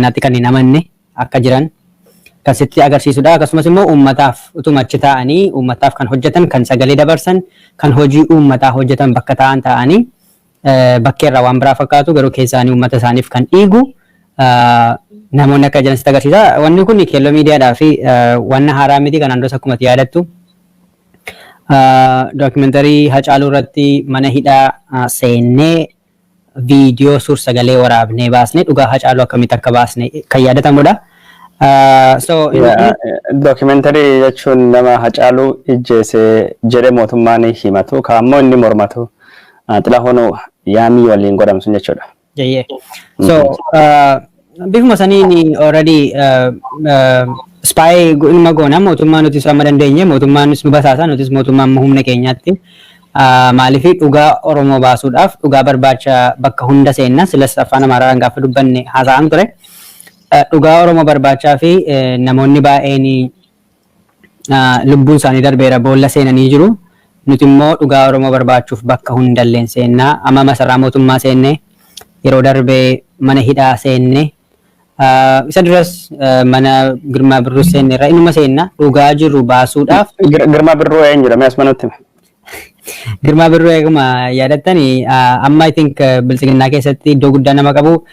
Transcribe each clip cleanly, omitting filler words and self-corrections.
Bilxiginnaatti kan hin amanne akka jiran kan sitti agarsiisudha. Akkasumas immoo uummataaf utuma achi taa'anii uummataaf kan hojjetan, kan sagalee dabarsan, kan hojii uummataa hojjetan bakka taa'an taa'anii bakkeerraa waan biraa fakkaatu, garuu keessaanii uummata isaaniif kan dhiigu namoonni akka jiran sitti agarsiisa. Wanni kun Keelloo Miidiyaadhaa fi wanna haaraa miti. Kanaan duras akkuma yaadattu documentary Hacaaluu irratti mana hidhaa seennee viidiyoo suur sagalee waraabnee baasnee dhugaa Hacaaluu akkamitti akka baasne kan yaadatamudha. So Documentary jechuun nama Hacaaluu ijjeese jedhee mootummaan himatu, kaammoo inni mormatu Xilahuun yaamii waliin godhamsu jechuudha. Jayyee. So bifuma saniin already spy ilma goona. Mootummaa nutis amma dandeenye, mootummaanis nu basaasa, nutis mootummaa amma humna keenyaatti. Maaliif dhugaa Oromoo baasuudhaaf dhugaa barbaacha bakka hunda seenna. Silas afaan Amaaraan gaafa dubbanne haasa'an ture. Dhugaa Oromoo barbaachaa fi namoonni baay'een lubbuun isaanii darbeera, boolla seenanii jiru. Nuti immoo dhugaa Oromoo barbaachuuf bakka hundalleen seennaa. Amma masaraa mootummaa seennee, yeroo darbee mana hidhaa seenne, isa duras mana Girmaa Birruu seenneerra, inuma seenna dhugaa jiru baasuudhaaf. Girmaa Birruu eenyudha? Mee asuma nutti himi. Girmaa Birruu eeguma yaadattani, amma I think Bilxiginnaa keessatti iddoo guddaa nama qabu,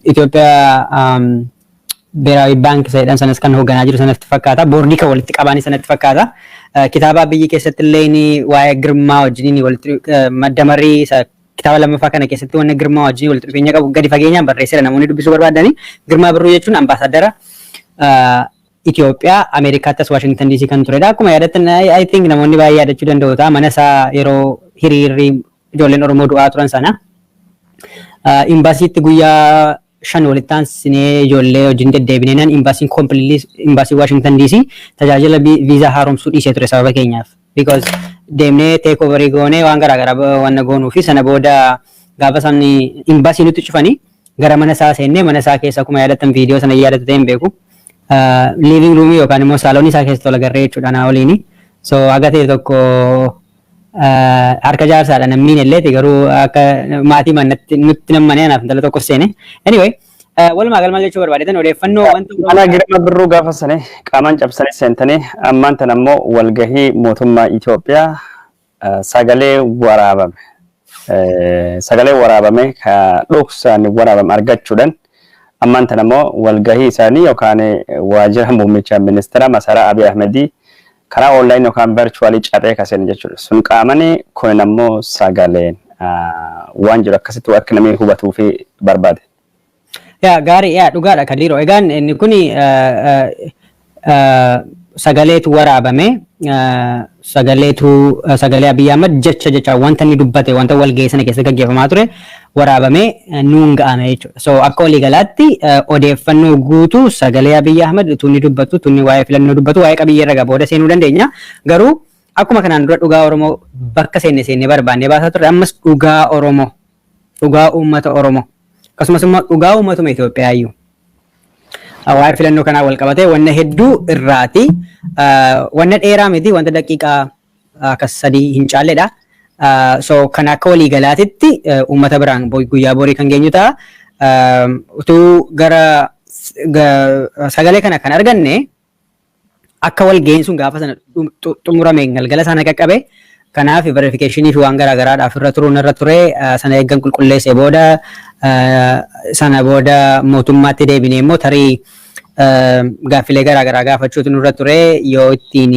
Itoophiyaa Beeraawi Baank isa jedhan sanas kan hoogganaa jiru sanatti fakkaata. Boordii kan walitti qabaanii sanatti fakkaata. Kitaaba biyyi keessatti illee ni waa'ee Girmaa wajjin walitti madda marii isa kitaaba lammaffaa kana keessatti wanna Girmaa wajjin walitti dhufeenya qabu gadi fageenyaan barreesseera, namoonni dubbisuu barbaadani. Girmaa Birruu jechuun ambaasaadara Itoophiyaa Ameerikaatti as Waashingtan DC kan turedha. Akkuma yaadattan, I think namoonni baay'ee yaadachuu danda'u ta'a. Mana isaa yeroo hiriirri ijoolleen Oromoo du'aa turan sana imbaasiitti guyyaa 5 walitti aansinee ijoollee wajjin deddeebinee nan imbaasiin completely, imbaasii Washington DC tajaajila viizaa haaromsuu dhiisee ture sababa keenyaaf. Because deemnee take over goonee waan garaagaraa wanna goonuu fi sana booda gaafa isaan imbaasii nutti cufanii gara mana isaa seennee, mana isaa keessa akkuma yaadattan, viidiyoo sana yaadatte ta'e hin beeku. Living room yookaan immoo saaloonii isaa keessa tola garree jechuudha naa waliini. So haga ta'e tokko harka jaarsaadha namni illeeti, garuu akka maatii manatti nutti nammanee anaaf intala tokko seene. Anyway, walumaa galma jechuu barbaadetan odeeffannoo wanta Mana Girma Birruu gaafa sanii qaamaan cabsanii seentanii, ammaan tan ammoo walgahii mootummaa Itoophiyaa sagalee waraabame. Sagalee waraabame ka dhoksaan waraabame argachuudhaan ammaan tan ammoo walgahii isaanii yookaan waajjira muummicha ministeera masaraa Abiy Ahmedii karaa online yookaan virtually caphee kasen jechuudha. Sun qaamanii, kun ammoo sagaleen waan jiru akkasitti akka namni hubatuu fi barbaade. Yaa gaarii, yaa dhugaadha Kadiiroo. Egaan inni kuni sagaleetu waraabame, sagaleetu sagalee Abiyyi Ahmad jecha jecha wanta inni dubbate, wanta walgahii sana keessa gaggeeffamaa ture waraabame nuun ga'ame jechuudha. So akka waliigalaatti odeeffannoo guutuu sagalee Abiyyi Ahmad utuu inni dubbatu, utuu inni waa'ee filannoo dubbatu, waa'ee qabiyyee irra booda seenuu dandeenya. Garuu akkuma kanaan dura dhugaa Oromoo bakka seenne seennee barbaannee baasaa turre, ammas dhugaa Oromoo, dhugaa uummata Oromoo, akkasumas immoo dhugaa uummatuma Itoophiyaa iyyuu waa'ee filannoo kanaa wal qabatee wanna hedduu irraati. Wanna dheeraa miti, wanta daqiiqaa akkas 3 hin caalledha. So kan akka waliigalaatitti uummata biraan guyyaa borii kan geenyu ta'a. Utuu gara sagalee kana kan arganne akka walga'iin sun gaafa sana xumurame galgala sana qaqqabe. Kanaaf verification fi waan garaa garaadhaaf irra turuun irra ture. Sana eeggan qulqulleessee booda, sana booda mootummaatti deebinee immoo tarii gaaffilee garaa garaa gaafachuutu nurra ture, yoo ittiin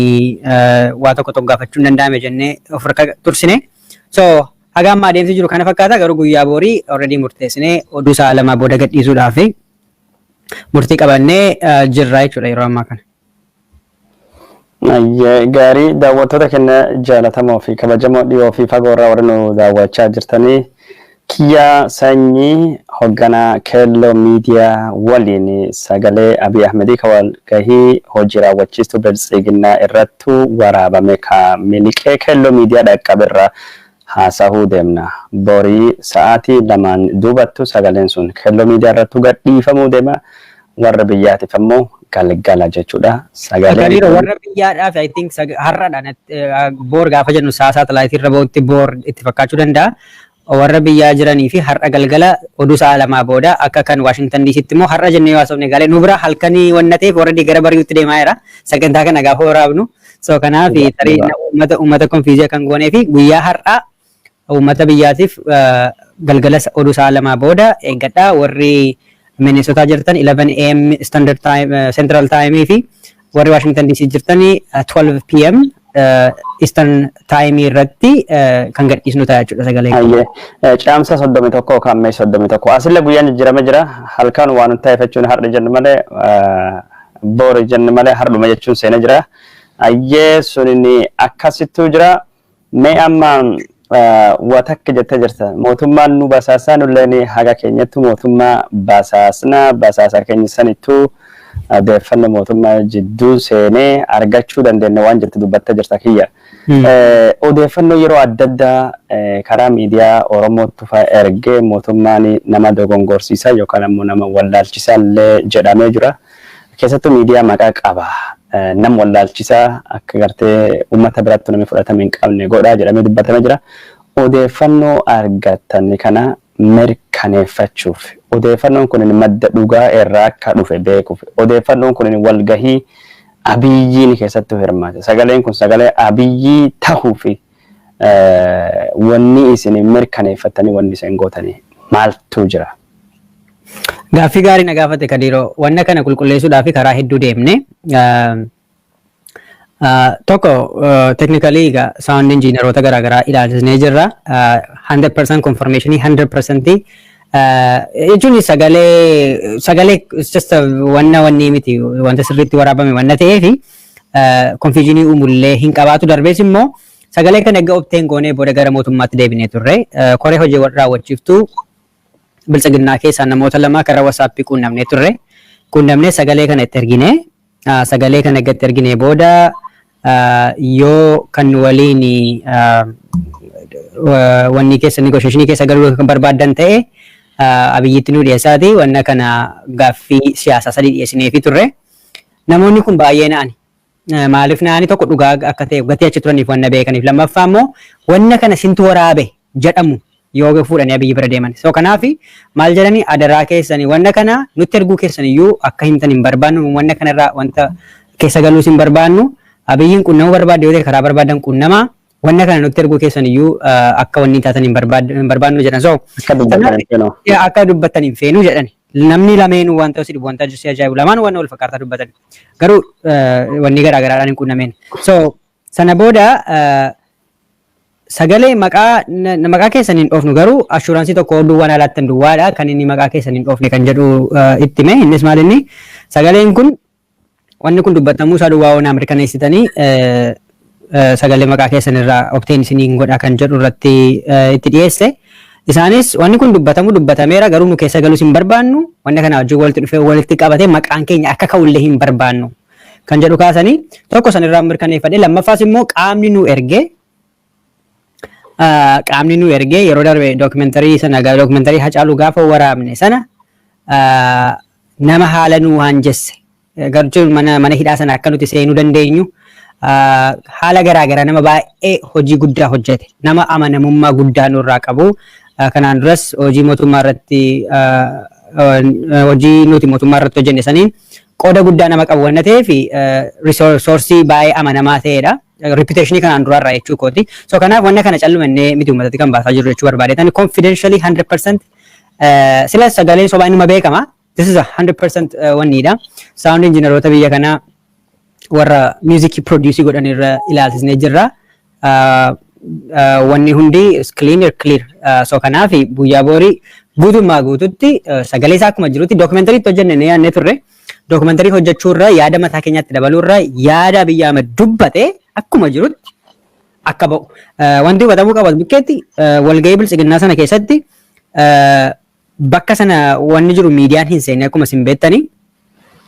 waa tokko tokko gaafachuu hin danda'ame jennee of harka tursine. So haga amma adeemsi jiru kana fakkaata, garuu guyyaa borii already murteessinee oduu sa'a 2 booda gadhiisuudhaaf murtii qabannee jirra jechuudha yeroo ammaa kana. Gaarii, daawwattoota keenya jaalatamoo fi kabajamoo dhiyoo fi fagoo irraa warri nu daawwachaa jirtanii, Kiyyaa Sanyii hoogganaa Keelloo Miidiyaa waliin sagalee Abiy Ahmedii ka walgahii hojii raawwachiistuu Biltsiginnaa irrattu waraabame ka miliqee Keelloo Miidiyaa dhaqqabe irraa haasahuu deemna. Borii sa'aatii 2n duubattu sagaleen sun Keelloo Miidiyaa irrattu gadhiifamuu deema. Warra biyyaatiif ammoo galgala jechuudha. Sagaleen Kadiiro, warra biyyaadhaaf I think har'aadha, boor gaafa jennu saa saatalaayitii irra bahutti boor itti fakkaachuu danda'a. Warra biyyaa jiranii fi har'a galgala oduu sa'a 2 booda, akka kan Washington DCtti immoo har'a jennee haasofne galee nu bira halkanii wanna ta'eef warra gara bari'utti deemaa jira sagantaa kana gaafa waraabnu. So kanaaf tarii uummata confuse kan goonee fi guyyaa har'aa uummata biyyaatiif galgala oduu sa'a 2 booda eeggadhaa. Warri Minnesota jirtan 11 a.m. Standard Time, Central Time, fi warri Washington DC jirtan 12 p.m. Eastern Time irratti kan gadhiisnu ta'a jechuudha sagalee. Ayyee, caamsa 31 kan Mee 31 asillee guyyaan jijjiirame jira. Halkan waan nuti ta'eef jechuun har'a jennu malee, boori jennu malee, hardhuma jechuun seenee jira. Ayyee, sunini akkasittuu jira. Mee amma waa takka jettee jirta. Mootummaan nu basaasaa, nulleen haga keenyattu mootummaa basaasna, basaasa keenya sanittuu odeeffannoo mootummaa jidduu seenee argachuu dandeenya waan jirtu dubbattee jirta, kiyya. Odeeffannoo yeroo adda addaa karaa miidiyaa Oromootti fa'aa ergee mootummaan nama dogongorsiisaa yookaan ammoo nama wallaalchisaa illee jedhamee jira. Keessattuu miidiyaa maqaa qaba. Nama wallaalchisaa, akka gartee uummata biratti namni fudhatama hin qabne godhaa jedhamee dubbatamee jira. Odeeffannoo argattan kana mirkaneeffachuuf, odeeffannoon kun madda dhugaa irraa akka dhufe beekuuf, odeeffannoon kun walgahii Abiyyiin keessattuu hirmaate, sagaleen kun sagalee Abiyyii tahuu fi wanni isin mirkaneeffattanii wanni isin gootanii maaltu jira? Gaaffii gaarii na gaafate, Kadiiroo. Wanna kana qulqulleessuudhaaf karaa hedduu deemne. Tokko, technically egaa sound engineeroota garaagaraa ilaalchisnee jirra. 100% confirmation, 100% jechuun sagalee just wanna wanni miti, wanta sirriitti waraabame wanna ta'eefi confusionii uumullee hin qabaatu. Darbees immoo sagalee kana erga obtain goonee booda gara mootummaatti deebinee turre. Koree hojii raawwachiiftuu Biltsiginnaa keessaa namoota lama karaa WhatsAppii quunnamnee turre. Quunnamnee sagalee kana itti ergine. Sagalee kana erga itti ergine booda, yoo kan waliin wanni keessa negotiationii keessa galuu kan barbaaddan ta'e, Abiyyitti nu dhiyeessaati wanna kana gaaffii siyaasaa sadii dhiyeessineefii turre. Namoonni kun baay'ee na'ani. Maaliif na'ani? Tokko, dhugaa akka ta'e gatii achi turaniif wanna beekaniif. Lammaffaa immoo wanna kana sintu waraabe jedhamu yoo fuudhanii Abiyyi bira deeman. So kanaaf maal jedhani? Adaraa keessanii wanna kana nutti erguu keessan iyyuu akka himtan hin barbaannu, wanna kanarraa wanta keessa galuus hin barbaannu, Abiyyiin qunnamuu barbaadde yoo ta'e karaa barbaadan qunnamaa, wanna kana nutti erguu keessan iyyuu akka wanni taatan hin barbaannu jedhan. So Akka dubbatan hin feenu. Akka dubbatan hin feenu jedhani. Namni lameenuu wanta si dhibu, wanta si ajaa'ibu, lamaan waan wal fakkaataa dubbatan. Garuu wanni garaa garaadhaan hin qunnameen. So sana booda sagalee maqaa keessan hin dhoofnu, garuu assurance tokko duwwaan alaattan duwwaadha kan inni maqaa keessan hin dhoofne kan jedhu itti hime. Innis maal? Inni sagaleen kun, wanni kun dubbatamuu isaa duwwaa waan mirkaneessitanii, sagalee maqaa keessan irraa obtain isiniin godha kan jedhu irratti itti dhiyeesse. Isaanis wanni kun dubbatamu dubbatameera, garuu nu keessa galuus hin barbaannu, wanni kana wajjin walitti dhufee walitti qabatee maqaan keenya akka ka'ullee hin barbaannu kan jedhu kaasanii. Tokko san irraa mirkaneeffadhe. Lammaffaas immoo qaamni nu ergee yeroo darbe documentary sana, documentary Hacaaluu gaafa waraabne sana, nama haala nu hanjesse garuu mana hidhaa sana akka nuti seenuu dandeenyu haala garaagaraa nama baay'ee hojii guddaa hojjete, nama amanamummaa guddaa nurraa qabu, kanaan duras hojii mootummaa irratti, hojii nuti mootummaa irratti hojjenne saniin qooda guddaa nama qabu waan ta'eef, resource baay'ee amanamaa ta'edha. Reputation kanaan duraarraa jechuu kooti. So kanaaf wanna kana callumannee miti uummatatti kan baasaa jiru jechuu barbaade. Tani confidentially 100% sila sagaleen sobaa inuma beekama. This is a 100% wanniidha. Sound engineeroota biyya kanaa warra music produce godhan irra ilaalchisnee jirra. Wanni hundi is clear clear. So kanaaf guyyaa boorii guutummaa guututti sagalee isaa akkuma jirutti documentary itti hojjenne ni yaadnee turre. Documentary hojjechuurra, yaada mataa keenyaatti dabaluurra, yaada Abiyyi Ahmed dubbate akkuma jirutti akka ba'u. Wanti hubatamuu qabu bukkeetti, walgahii Biltsiginnaa sana keessatti bakka sana wanni jiru miidiyaan hin seenne akkuma isin beektanii.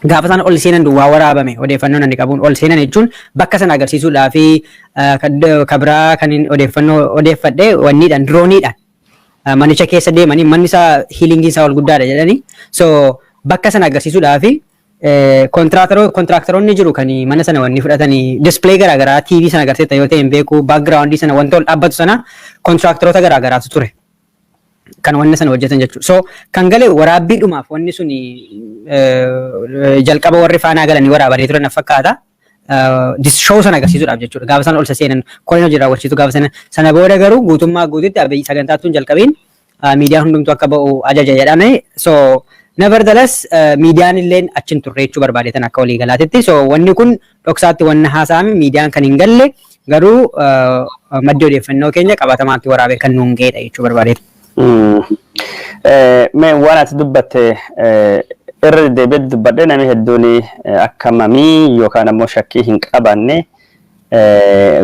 Gaafa sana ol seenan duwwaa waraabame. Odeeffannoo namni qabuun ol seenan jechuun bakka sana agarsiisuudhaa fi kabiraa kan odeeffannoo odeeffadhe wanniidhaan droneiidhaan manicha keessa deemanii, manni isaa ceilingii isaa ol guddaadha jedhanii, so bakka sana agarsiisuudhaa fi contractoroonni jiru kan mana sana wanni fudhatanii display garaagaraa TV sana agarsiisa yoo ta'e hin beeku, backgroundii sana wanta ol dhaabbatu sana contractoroota garaagaraatu ture. Kan wanna sana hojjetan jechuudha. So kan gale waraabbiidhumaaf wanni sun jalqaba warri faanaa galanii waraabanii turan fakkaata. Show sana agarsiisuudhaaf jechuudha. Gaafa sana ol seenan koreen hojii raawwachiisu gaafa sana booda garuu guutummaa guututti Abiy sagantaa tun jalqabiin miidiyaan hundumtuu akka ba'u ajaja jedhame. So nevertheless, miidiyaan illeen achiin turre jechuu barbaadetan akka walii galaatitti. So wanni kun dhoksaatti wanna haasa'ame, miidiyaan kan hin galle, garuu maddi odeeffannoo keenya qabatamaatti waraabee kan nuun ga'edha jechuu barbaadeeta. Mee waan ati dubbatte irra deddeebi'ee dubbadhee, namni hedduun akka mamii yookaan ammoo shakkii hin qabaanne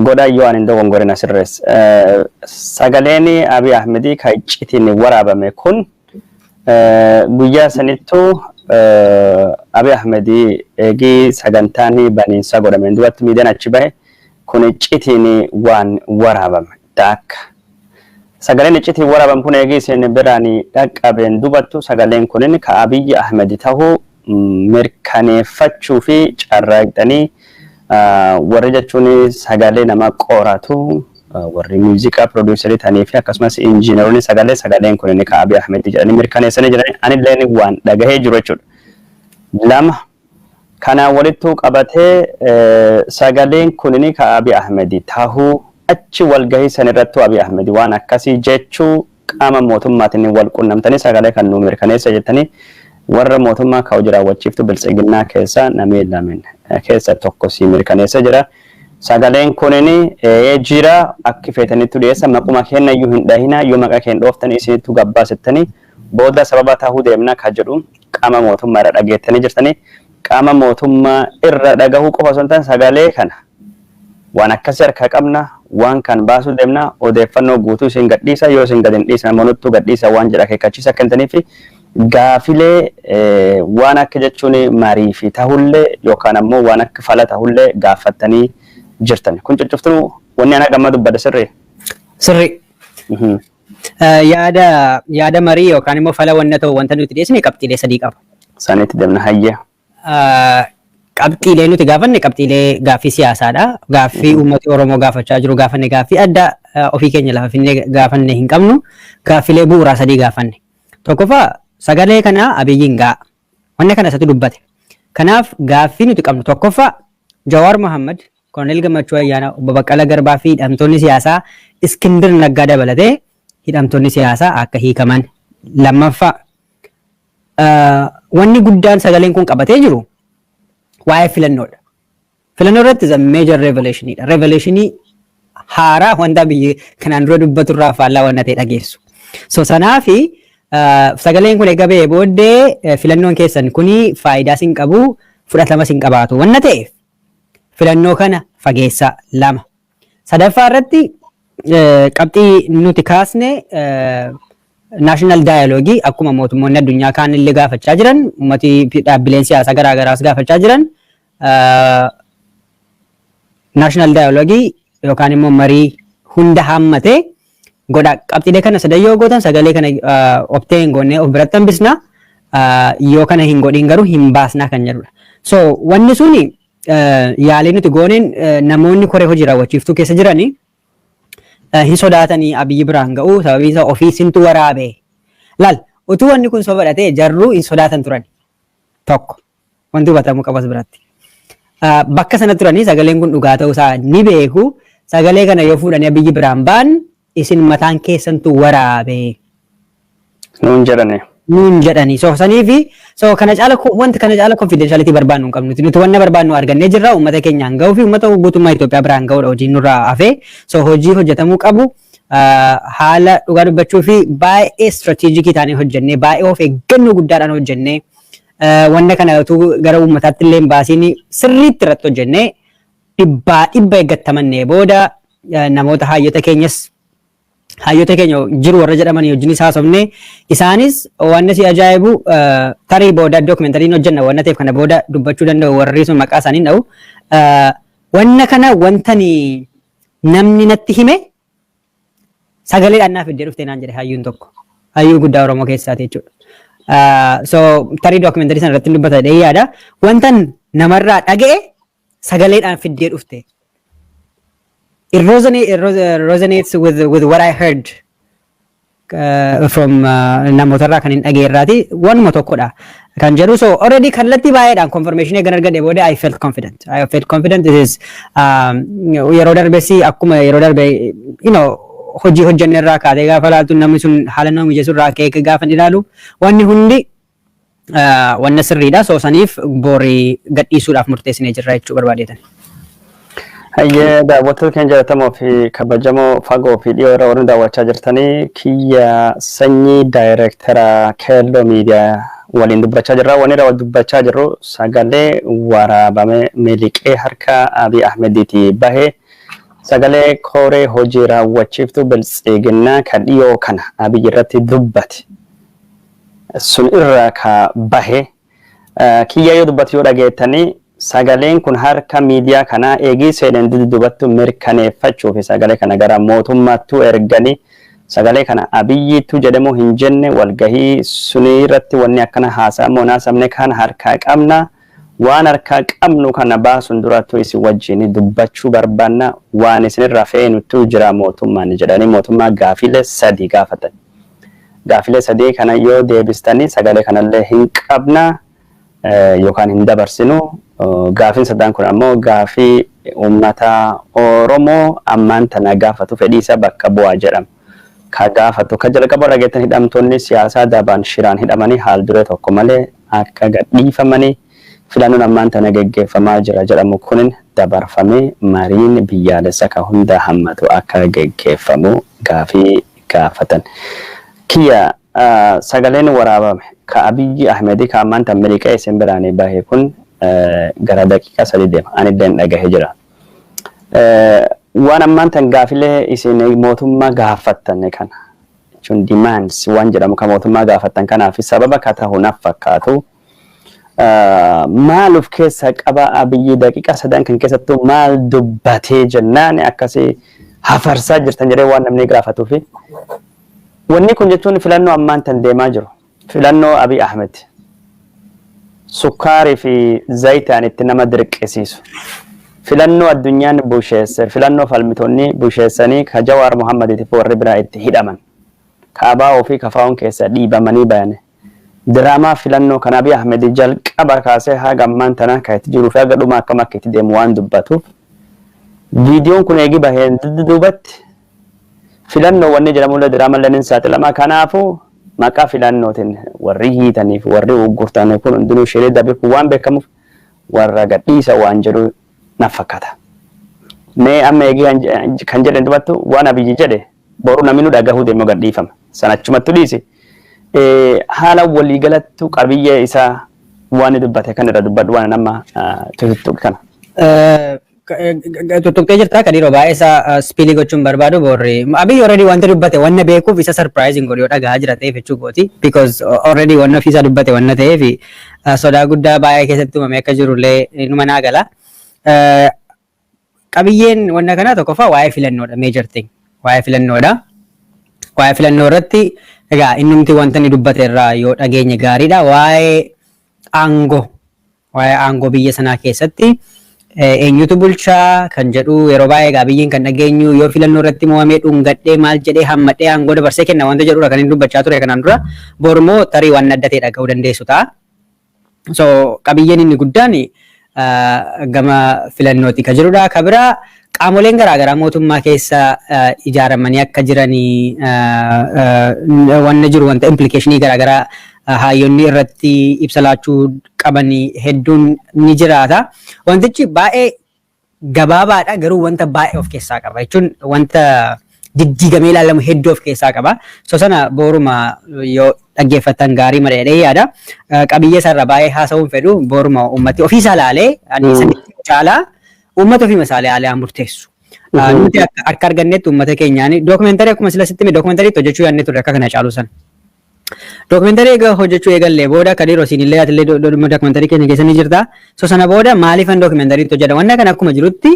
godhaa, yoo ani hin dogongorin asirrees. Sagaleen Abiy Ahmedii kan iccitiin waraabame kun guyyaa sanittuu Abiy Ahmedii eegii sagantaan baniinsa godhameen duratti miidiyaan achi bahe kun iccitiin waan waraabame taakka. Sagaleen iccitiin waraabame kun eegii isin biraan dhaqqabeen dubattu sagaleen kunin ka Abiy Ahmed tahuu mirkaneeffachuu fi carraaqxanii, warri jechuun sagalee nama qoratu, warri muuziqaa producer ta'anii fi akkasumas injiinaroonni sagalee, sagaleen kunin ka Abiy Ahmed jedhanii mirkaneessanii jiranii, anillee waan dhagahee jiru jechuudha. Lama, kanaan walittuu qabatee sagaleen kunin ka Abiy Ahmed tahuu, achi walgahii san irrattuu Abiy Ahmed waan akkasii jechuu, qaama mootummaatiin wal qunnamtanii sagalee kan nu mirkaneessa jettanii warra mootummaa ka hojii raawwachiiftu biltsiginnaa keessa namni lameen keessa tokko si mirkaneessa jira. Sagaleen kunin jira, akki feetanitti dhiyeessa, maquma keenya iyyuu hin dhahina, yoo maqa keenya dhooftan isinittu gabbaasettanii booda sababa tahuu deemna ka jedhu qaama mootummaa irra dhageettanii jirtanii. Qaama mootummaa irra dhagahuu qofa osoo hin taane, sagalee kana waan akkasii harkaa qabna, waan kan baasuu deemna, odeeffannoo guutuu isin gadhiisa, yoo isin gad hin dhiisne ammoo nuttuu gadhiisa waan jedha akeekkachiisa kennitanii fi gaafilee waan akka jechuun marii fi tahullee yookaan ammoo waan akka fala tahullee gaafattanii jirtan. Kun cuccuftuu wanni ana gamma dubbadhe sirrii? Sirrii. Yaada marii yookaan immoo fala wanna ta'u wanta nuti dhiyeessine qabxiilee sadii qaba. Sanitti deemna, hayya. Qabxiilee nuti gaafanne qabxiilee gaaffii siyaasaadha. Gaaffii uummati Oromoo gaafachaa jiru gaafanne, gaaffii adda ofii keenya lafa finnee gaafanne hin qabnu. Gaaffiilee bu'uuraa sadii gaafanne. Tokkoffaa, sagalee kana Abiyyiin ga'a. Wanna kana isatu dubbate. Kanaaf gaaffii nuti qabnu tokkoffaa, Jawaar Mohammad, Koloneel Gammachuu Ayyaanaa, Obbo Baqqalaa Garbaa fi hidhamtoonni siyaasaa Iskindir Naggaa dabalatee hidhamtoonni siyaasaa akka hiikaman. Lammaffaa, wanni guddaan sagaleen kun qabatee jiru waa'ee filannoodha. Filannoo irratti is a major revelationidha. Revelationii haaraa wanta biyyi kanaan dura dubbatu irraa faallaa wanna ta'e dhageessu. So sanaafi sagaleen kun eega ba'ee booddee filannoon keessan kuni faayidaa sin qabu, fudhatama sin qabaatu wanna ta'eef filannoo kana fageessaa, lama. Sadaffaa irratti qabxii nuti kaasne national dialogue, akkuma mootummoonni addunyaa kaan illee gaafachaa jiran, uummati, dhaabbileen siyaasaa garaa garaas gaafachaa jiran, national dialogue yookaan immoo marii hunda hammatee godha. Qabxiilee kana sadan yoo gootan sagalee kana obtee hin goonee of biratti hambisna. Yoo kana hin godhin garuu hin baasnaa kan jedhudha. So wanni suni yaalii nuti gooneen namoonni koree hojii raawwachiiftuu keessa jiranii hin sodaatanii Abiyyi biraan ga'uu, sababiin isaa ofii sintu waraabe. Laal, utuu wanni kun soba ta'e jarruu hin sodaatan turan. Tokko wanti hubatamuu qabas biratti. Bakka sana turanii sagaleen kun dhugaa ta'uu isaa ni beeku. Sagalee kana yoo fuudhanii Abiyyi biraan ba'an, isin mataan keessantu waraabe nuun jedhani. Nuun jedhani. So sanii fi so kana caala wanti kana caala confidentiality barbaannu hin qabnu. Nuti wanna barbaannu argannee jirra, uummata keenyaan ga'uu fi uummata guutummaa Itoophiyaa biraan ga'uudha hojiin nurraa hafee. So hojii hojjetamuu qabu haala dhugaa dubbachuu fi baay'ee strategic taanee hojjennee, baay'ee of eeggannoo guddaadhaan hojjennee, wanna kana utuu gara uummataatti illee hin baasiin sirriitti irratti hojjennee, dhibbaa dhibba eeggattamannee booda namoota hayyota keenyas, hayyoota keenya jiru warra jedhaman wajjinis haasofne. Isaanis waan si ajaa'ibu, tarii booda dookumentariin hojjenna waan ta'eef kana booda dubbachuu danda'u, warri sun maqaa isaanii dha'u. Wanna kana wantani namni natti hime sagaleedhaan naaf iddee dhuftee naan jedhe hayyuun tokko. Hayyuu guddaa Oromoo keessaati jechuudha. So tarii dookumentarii sana irratti dubbata jedhee yaada. Wantan namarraa dhaga'e sagaleedhaan fiddee dhufte. It resonates with what I heard. From namootarraa kan hin dhageerraati wanuma tokkodha kan jedhu. So already kallattii baay'eedhaan confirmation eegan argadhe booda I felt confident. I felt confident. This is yeroo darbes, akkuma yeroo darbe hojii hojjenne irraa kaatee gaafa laaltu, namni sun haala nama mijeessu irraa ka'ee gaafa ilaalu, wanni hundi wanna sirriidha. So saniif borii gadhiisuudhaaf murteessinee jirra jechuu barbaadeetan. Hayyee, daawwattoota keenya jaallatamoo fi kabajamoo, fagoo fi dhiyoo irra warri daawwachaa jirtanii, Kiyya Sanyii daayireektara Keelloo Miidiyaa waliin dubbachaa jirra. Wanni irra dubbachaa jirru sagalee waraabame miliqee harka Abiy Ahmediitii bahe, sagalee koree hojii raawwachiiftuu Biltsiginnaa ka dhiyoo kana Abiy irratti dubbate sun irraa ka bahe. Kiyya yoo dubbatu yoo dhageettanii, sagaleen kun harka miidiyaa kanaa eegii seenan duddubattu mirkaneeffachuuf sagalee kana gara mootummaattuu erganii, sagalee kana Abiyyiitu jedhamu hin jenne, walgahii sunii irratti wanni akkana haasa'amu naasamne kan harkaa qabna, waan harkaa qabnu kana baasuun durattuu isin wajjin dubbachuu barbaanna, waan isinirraa feenutu jira mootummaan jedhanii mootummaa gaafilee sadii gaafatan. Gaafilee sadii kana yoo deebistanii sagalee kanallee hin qabna yookaan hin dabarsinu. Gaafiin sadan kun ammoo gaafii uummata Oromoo ammaan tana gaafatu, fedhii isaa bakka bu'aa jedhama. Ka gaafatu ka jalqaba dhageettan, hidhamtoonni siyaasaa dabaan shiraan hidhamanii haal duree tokko malee akka gadhiifamanii, filannoon ammaan tana geggeeffamaa jira jedhamu kunin dabarfamee mariin biyyaalessa ka hunda hammatu akka geggeeffamu gaafii gaafatan. Kiyya, sagaleen waraabame ka Abiyyi Ahmedii ka ammaan tan miliqee isin biraanii bahe kun gara daqiiqaa 3 deema. Ani illee dhagahee jira. Waan ammaan tan gaafilee isin mootummaa gaafattan kana jechuun demands waan jedhamu ka mootummaa gaafattan kanaaf sababa ka ta'u naaf fakkaatu. Maal of keessaa qaba? Abiyyi daqiiqaa 3 kan keessattuu maal dubbatee jennaan akkasii hafarsaa jirtan jedhee waan namni gaafatuufi. Wanni kun jechuun filannoo ammaan tan deemaa jiru. Filannoo Abiy Ahmed. Sukkaarii fi zayitaan itti nama dirqisiisu. Filannoo addunyaan busheesse, filannoo falmitoonni busheessanii ka Jawaar Muhammadiitiif warri biraa itti hidhaman. Ka ABO fi KFO'n keessa dhiibamanii bayan. Diraamaa filannoo kan Abiy Ahmed jalqaba kaasee haga ammaan tanaa kan itti jiruu fi haga dhuma akkam akka itti deemu waan dubbatuuf. Viidiyoon kun eegi baheen duubatti filannoo wanni jedhamullee diraamallee ni saaxilama. Kanaafuu maqaa filannootiin warri hiitaniif warri uggurtan kun hundinuu shiree dabe kun waan beekamuuf warra gadhiisa waan jedhu na fakkaata. Mee amma eegii kan jedhan dubattu, waan Abiyyi jedhe boru namni nu dhagahuu deemu gadhiifama. Sana achumattu dhiisi. Haala waliigalattu qabiyyee isaa waan dubbate kan irra dubbadhu waan nama tuttuqe kana. Tuttuqxee jirta kan yeroo baay'ee isaa spill gochuun barbaadu boorri. Abiy already wanta dubbate wanna beekuuf isa surprising godhu yoo dhagahaa jira ta'eef jechuu gooti. Because already wanna ofiisaa dubbate wanna ta'eef sodaa guddaa baay'ee keessatti uumamee akka jirullee numa naa gala. Qabiyyeen wanna kanaa tokkoffaa waa'ee filannoodha, major thing. Waa'ee filannoodha. Waa'ee filannoo irratti egaa innumti wanta inni dubbate irraa yoo dhageenye gaariidha. Waa'ee aangoo biyya sanaa keessatti eenyutu bulchaa kan jedhu, yeroo baay'ee egaa biyyiin kan dhageenyu yoo filannoo irratti mo'amee dhungadhee maal jedhee hammadhee aangoo dabarsee kenna wanta jedhudha kan inni dubbachaa ture kanaan dura. Bormoo tarii waan adda ta'e dhaga'uu dandeessu ta'a. So qabiyyeen inni guddaan gama filannooti kan jirudha. Ka biraa qaamoleen garaagaraa mootummaa keessa ijaaramanii akka jiranii wanna jiru, wanta implication garaagaraa hayyoonni irratti ibsa laachuu qabanii hedduun ni jiraata. Wantichi baay'ee gabaabaadha, garuu wanta baay'ee of keessaa qaba jechuun wanta diddiigamee ilaalamu hedduu of keessaa qaba. So sana booruma yoo dhaggeeffatan gaarii malee yaada. Qabiyyee isaarra baay'ee haasa'uun fedhu, booruma uummati ofiisaa ilaalee, ani sanitti caalaa uummata ofii isaa ilaalee murteessu. Nuti akka argannetti uummata keenyaan documentary, akkuma sila sitti documentary hojjechuu yaadne ture akka kana caalu sana. Documentary egaa hojjechuu eegallee booda, kan yeroo isin illee atillee documentary keenya keessa ni jirta. So sana booda maaliifan documentary hojjedha? Wanna kana akkuma jirutti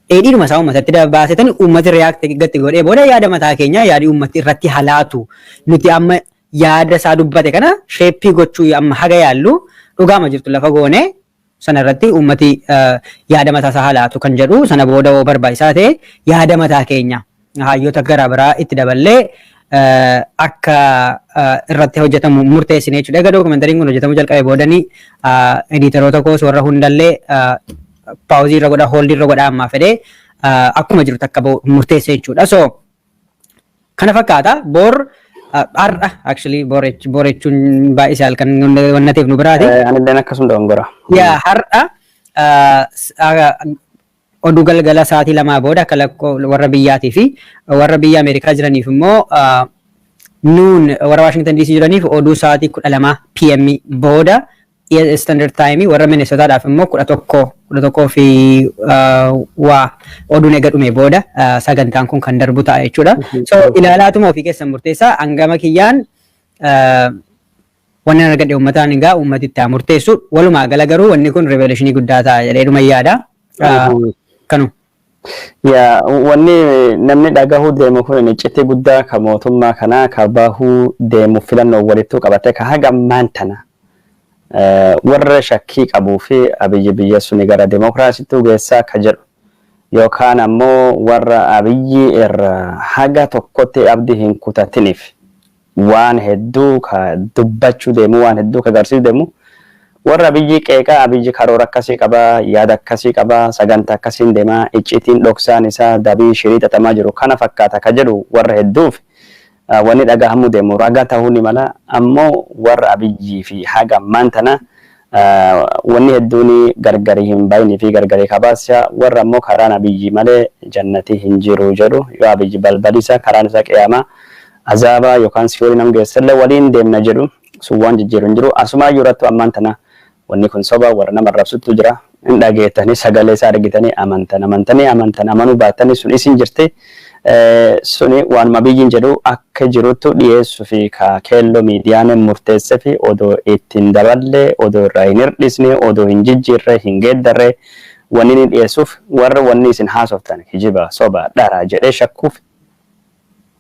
dheedhiidhuma isaa uummatatti baasetanii uummati react gatti godhee booda yaada mataa keenya, yaadi uummati irratti halaatu, nuti amma yaada isaa dubbate kana shape gochuu amma haga yaallu, dhugaama jirtu lafa goone sana irratti uummati yaada mataa isaa halaatu kan jedhu, sana booda yoo barbaachisaa ta'e yaada mataa keenya hayyoota garaa biraa itti daballee akka irratti hojjetamu murteessine jechuudha. Egaa dookumentariin kun hojjetamuu jalqabe boodanii editoroota koos warra hundallee pause irra godha, hold irra godha ammaa fedhee akkuma jiru takka murteesse jechuudha. So kana fakkaata. Bor, har'a actually, bor jechuun baay'isee halkan wanna ta'eef nu biraati. Anilleen akkasuma dogongora. Yaa, har'a oduu galgala sa'aatii 2 booda akka lakkoo warra biyyaatii fi warra biyya Ameerikaa jiraniif immoo nuun warra Washington DC jiraniif oduu sa'aatii 12 PM booda standard time, warra Minnesotaadhaaf immoo 11, 11 fi waa oduun eega dhume booda sagantaan kun kan darbu ta'a jechuudha. So ilaalaatuma ofii keessan murteessaa. Hangama kiyyaan wanni argadhe uummataan egaa uummati itti haa murteessu. Walumaa gala garuu wanni kun revolutionii guddaa ta'a jedhee dhuma yaada. Kanu. Yaa, wanni namni dhagahuu deemu kun iccitii guddaa ka mootummaa kanaa ka bahuu deemu filannoo walittuu qabate ka haga ammaan tana warra shakkii qabuu fi Abiyyi biyya suni gara demokiraasiitti geessaa ka jedhu yookaan ammoo warra Abiyyi irra haga tokkotti abdii hin kutatiniif waan hedduu ka dubbachuu deemu, waan hedduu ka agarsiisuu deemu, warra Abiyyi qeeqaa, Abiyyi karoora akkasii qabaa, yaada akkasii qabaa, sagantaa akkasiin deemaa, iccitiin dhoksaan isaa dabii shirii xaxamaa jiru kana fakkaata ka jedhu warra hedduuf wanni dhagahamuu deemu ragaa ta'uu ni mala. Ammoo warra Abiyyii fi haga ammaan tana wanni hedduun gargari hin bayinii fi gargari kabaasa, warra ammoo karaan Abiyyi malee jannatii hin jiru jedhu, yoo Abiyyi balbali isaa karaan isaa qiyaamaa azaabaa yookaan si'oolii nam geessallee waliin deemna jedhu sun waan jijjiiru hin jiru. Asumaa irrattu ammaan tana wanni kun soba warra nama arrabsutu jira. Hin dhageettanii, sagalee isaa argitanii amantan, amantanii amantan, amanuu baattanii sun isin jirti. Suni waanuma biyyiin jedhu akka jiruttu dhiyeessuu fi ka Keelloo Miidiyaan murteessee fi odoo ittiin daballee, odoo irraa hin hirdhisne, odoo hin jijjiirre, hin geeddarre wanni inni dhiyeessuuf warra wanni isin haasoftan kijiba, soba, dhara jedhee shakkuuf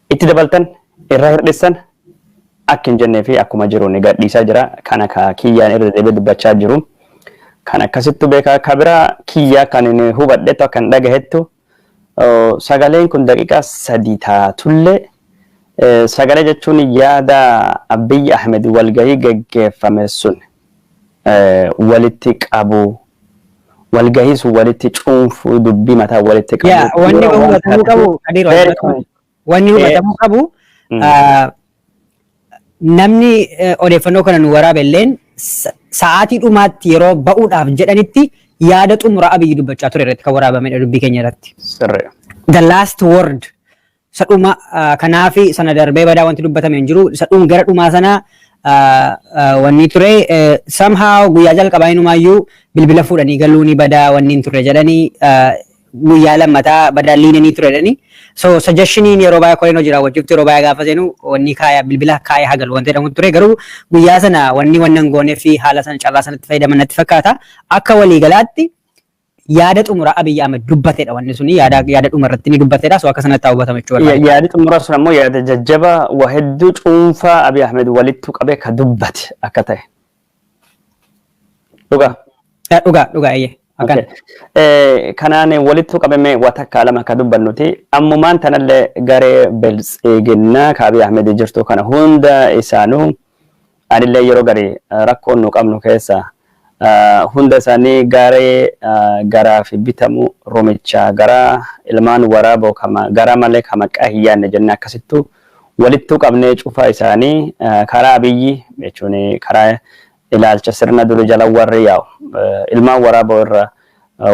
itti dabaltan, irraa hirdhissan akka hin jennee fi akkuma jiru ni gadhiisaa jira. Kana ka kiyyaan irra deebi'ee dubbachaa jiru. Kan akkasittu beekaa. Ka biraa kiyyaa kan inni hubadhetu akka hin dhagahettu sagaleen kun daqiiqaa 3 taatullee, sagalee jechuun yaada Abiyyi Ahmed walgahii geggeeffame sun walitti qabu, walgahii sun walitti cuunfuu, dubbii mataa walitti qabu. Yaa, wanni hubatamuu qabu, Kadir, wanni hubatamuu qabu namni odeeffannoo kana nu waraabe illeen sa'aatii dhumaatti yeroo ba'uudhaaf jedhanitti yaada xumura Abiyyi dubbachaa ture irratti kan waraabamedha dubbii keenya irratti. Sirri. The last word isa dhuma kanaafi sana darbee badaa wanti dubbatame hin jiru. Isa dhuma gara dhumaa sana wanni ture somehow guyyaa jalqabaa inumaayyuu bilbila fuudhanii galuu ni badaa wanni hin turre jedhanii, guyyaa lammataa badaa liinanii ture jedhanii. So suggestioniin yeroo baay'ee koreen hojii raawwachiiftu yeroo baay'ee gaafa seenu wanni kaaya bilbila kaaya hagalu wanti jedhamu ture, garuu guyyaa sana wanni wannan goonee fi haala sana carraa sanatti fayyadaman natti fakkaata. Akka waliigalaatti yaada xumuraa Abiyyi Ahmed dubbatedha wanni suni, yaada dhuma irratti ni dubbatedha. So akka sanatti hubatama jechuu barbaada. Yaadi xumuraa sun ammoo yaada jajjabaa waa hedduu cuunfaa Abiy Ahmed walittu qabee ka dubbate akka ta'e. Dhugaa. Dhugaa, dhugaa, eeyyee. Akkan. Kanaan walittu qabame waa takka lama akka dubbannuti. Ammumaan tanallee garee Biltsiginnaa ka Abiy Ahmed jirtu kana hunda isaanuu anillee yeroo gari rakkoon nu qabnu keessa hunda isaanii garee garaa fi bitamu rumichaa gara ilmaan waraaboo kama gara malee ka maqaa hin yaadne jennee akkasittu walittuu qabnee cufa isaanii karaa Abiyyi jechuun karaa ilaalcha sirna duri jala warri yaa'u ilmaan waraaboo irra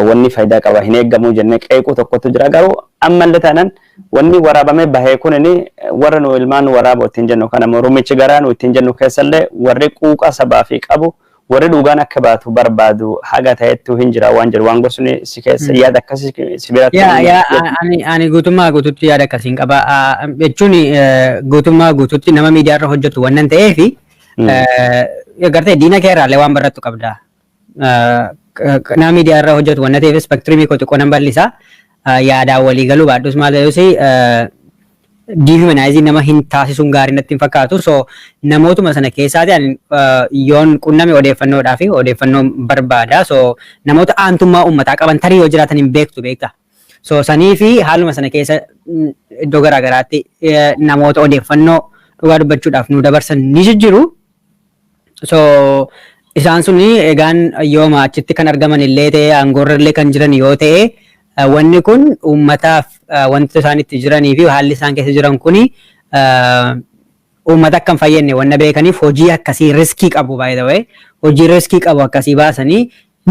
wanni faayidaa qaba hin eeggamuu jennee qeequu tokkotu jira. Garuu ammallee taanaan wanni waraabamee bahee kunini warra nu ilmaan waraaboo ittiin jennu kana rumichi garaa nu ittiin jennu keessallee warri quuqa sabaa fi qabu, warri dhugaan akka baatu barbaadu haga ta'ettu hin jira waan jedhu waan gosni si keessa yaada akkasii si biratti. Yaa, ani guutummaa guututti yaada akkasiin qaba. Jechuun guutummaa guututti nama miidiyaa irra hojjetu wannan ta'eefi gartee diina kee irraallee waan barattu qabda. Nama miidiyaa irra hojjetu wanna ta'eef spectrumii koo xiqqoo nan bal'isa. Yaadaan walii galuu baadhus maal ta'us dehumanize nama hin taasisuun gaarii natti hin fakkaatu. So namootuma sana keessaati ani yoon qunname odeeffannoodhaa fi odeeffannoo barbaada. So namoota aantummaa uummataa qaban tarii yoo jiraatan hin beektu beekta. So sanii fi haaluma sana keessa iddoo garaa garaatti namoota odeeffannoo dhugaa dubbachuudhaaf nu dabarsan ni jijjiru. So isaan suni egaan yooma achitti kan argaman illee ta'e, aangoorra illee kan jiran yoo ta'e, wanni kun uummataaf wanta isaan itti jiranii fi haalli isaan keessa jiran kuni uummata akka hin fayyadne wanna beekaniif, hojii akkasii risk qabu, by the way, hojii risk qabu akkasii baasanii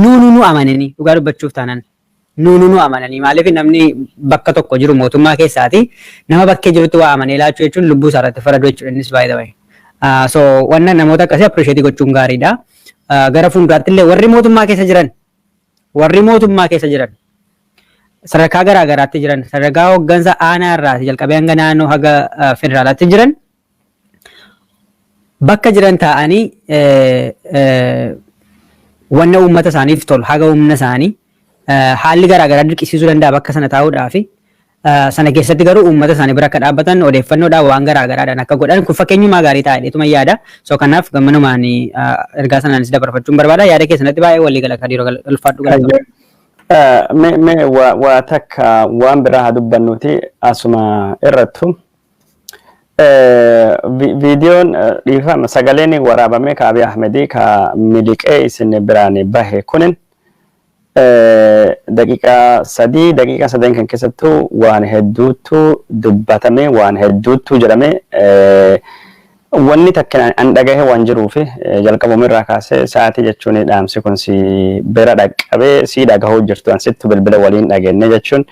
nu amananii, dhugaa dubbachuuf taanaan nu amananii. Maaliif, namni bakka tokko jiru mootummaa keessaati nama bakkee jirutti waa amanee laachuu jechuun lubbuu isaa irratti faraduu jechuudha innis, by the way. So wanna namoota akkasii appreciate gochuun gaariidha. Gara fuulduraatti illee warri mootummaa keessa jiran sadarkaa garaa garaatti jiran, sadarkaa hooggansa aanaa irraa jalqabee hanga naannoo haga federaalaatti jiran, bakka jiran taa'anii wanna uummata isaaniif tolu haga humna isaanii, haalli garaa garaa dirqisiisuu danda'a bakka sana taa'uudhaafi, sana keessatti garuu uummata isaanii bira akka dhaabbatan odeeffannoodhaan waan garaa garaadhaan akka godhan kun fakkeenyumaa gaarii ta'edheetuma yaada. So kanaaf gammanumaan ergaa sanaanis dabarfachuun barbaada. Yaada keessanatti baay'ee walii gala, Kadiiroo, ulfaadhu, galatoomi. Mee waa takka waan biraa haa dubbannuti asuma irrattu. Viidiyoon, dhiifama, sagaleen waraabame ka Abiy Ahmedii ka miliqee isin biraan bahe kunin daqiiqaa 3, daqiiqaa 3 kan keessattuu waan hedduutu dubbatame, waan hedduutu jedhame. Wanni takka an dhagahe waan jiruufi jalqabuma irraa kaasee sa'aatii jechuun dhaamsi kun si bira dhaqqabee si dhagahuu jirtu, an sittu bilbila waliin dhageenye jechuun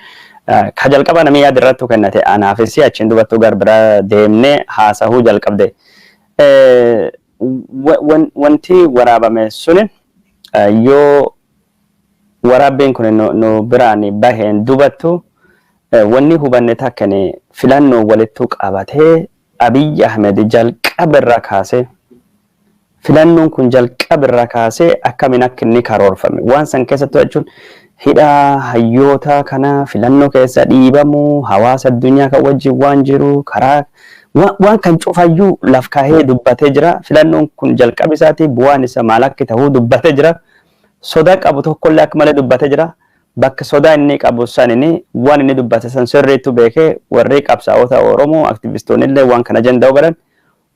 ka jalqaba namni yaada irrattu kennate anaafis achiin dubattuu gar bira deemnee haasahuu jalqabde. Wanti waraabame suni yoo waraabbiin kun nu biraan baheen dubattu, wanni hubanne takkan filannoo walittu qabatee Abiy Ahmed jalqaba irraa kaasee, filannoon kun jalqaba irraa kaasee akkamiin akka inni karoorfame, waan san keessattuu jechuun hidhaa hayyoota kana, filannoo keessa dhiibamuu hawaasa addunyaa kan wajjin waan jiru karaa waan kan cufayyuu laf kaahee dubbatee jira. Filannoon kun jalqaba isaatii bu'aan isa maal akka ta'uu dubbatee jira. Sodaa qabu tokkollee akka malee dubbatee jira. Bakka sodaa inni qabu sanini waan inni dubbate san sirriittu beekee warri qabsaa'ota Oromoo aktivistoonni illee waan kana ajanda'u godhan,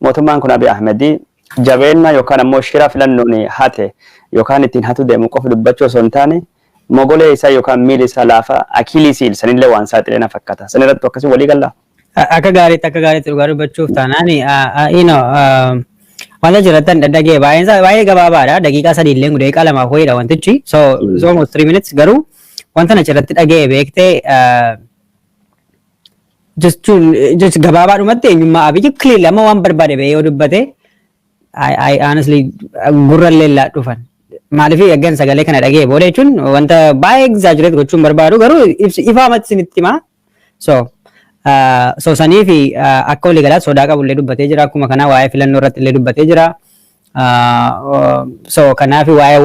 mootummaan kun Abiy Ahmedii jabeenya yookaan ammoo shira filannoon hate yookaan ittiin hatu deemu qofa dubbachuu osoo hin taane, mogolee isaa yookaan miila isaa laafa Achilles heel sanillee waan saaxilee na fakkaata. San irratti akkasii walii gallaa? Akka gaariitti dhugaa dubbachuuf taanaan wanta jiratan dhagee baay'een isaa baay'ee gabaabaadha. Daqiiqaa 3 illee, daqiiqaa 2 ho'iidha wantichi. So it's almost 3 minutes, garuu wanta na irratti dhagee beektee jechuun just gabaabaadhumatti eenyummaa Abiyyi clearly amma waan barbaade ba'ee yoo dubbate, I honestly gurra illee dhufan. Maaliif, eeggan sagalee kana dhagee booda jechuun wanta baay'ee exaggerate gochuun barbaadu, garuu ifaamatti isinitti himaa. So sanii fi akka waliigalaatti sodaa qabu illee dubbatee jira. Akkuma kana waa'ee filannoo irratti illee dubbatee jira. So kanaaf waa'ee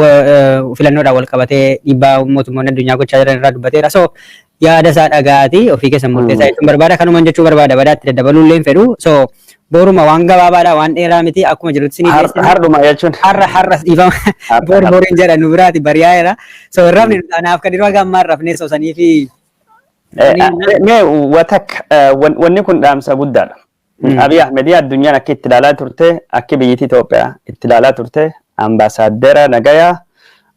filannoodhaan wal qabatee dhiibbaa mootummoonni addunyaa gochaa jiran irraa dubbateera. So yaada isaa dhaga'aatii ofii keessan murteessaa jechuun barbaada. Kanuman jechuu barbaada. Badaatti daddabaluu illee hin fedhu. So boruma waan gabaabaadha, waan dheeraa miti, akkuma jirutti isinii dhiyeessina. Hardhuma jechuun. Har'a, dhiifama. Bor boriin jedha, nu biraati bari'aa jira. So rafni anaaf kan yeroo gammaa rafnee so sanii fi Mee watak wanni kun dhaamsa guddaadha. Abiy Ahmedii addunyaan akka itti ilaalaa turte, akka biyyittii Itoophiyaa itti ilaalaa turte, ambaasaadara nagayaa,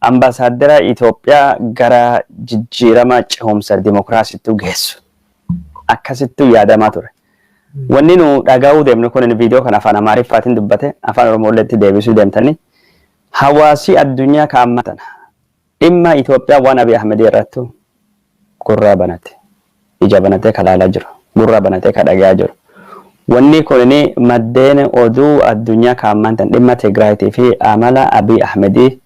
ambaasaadara Itoophiyaa gara jijjiirama cehumsa dimokiraasiitti geessu akkasittuu yaadamaa ture. Wanni nu dhaga'uu deemnu kun viidiyoo kana afaan Amaariffaatiin dubbate, afaan Oromootti deebisuu deemtanii, hawaasi addunyaa kaammatan dhimma Itoophiyaa waan Abiy Ahmedii irrattu gurraa banate, ija banatee ka laalaa jiru, gurra banatee ka dhagayaa jiru. Wanni kun maddeen oduu addunyaa kaammantan dhimma Tigraayitii fi amala Abiy Ahmedii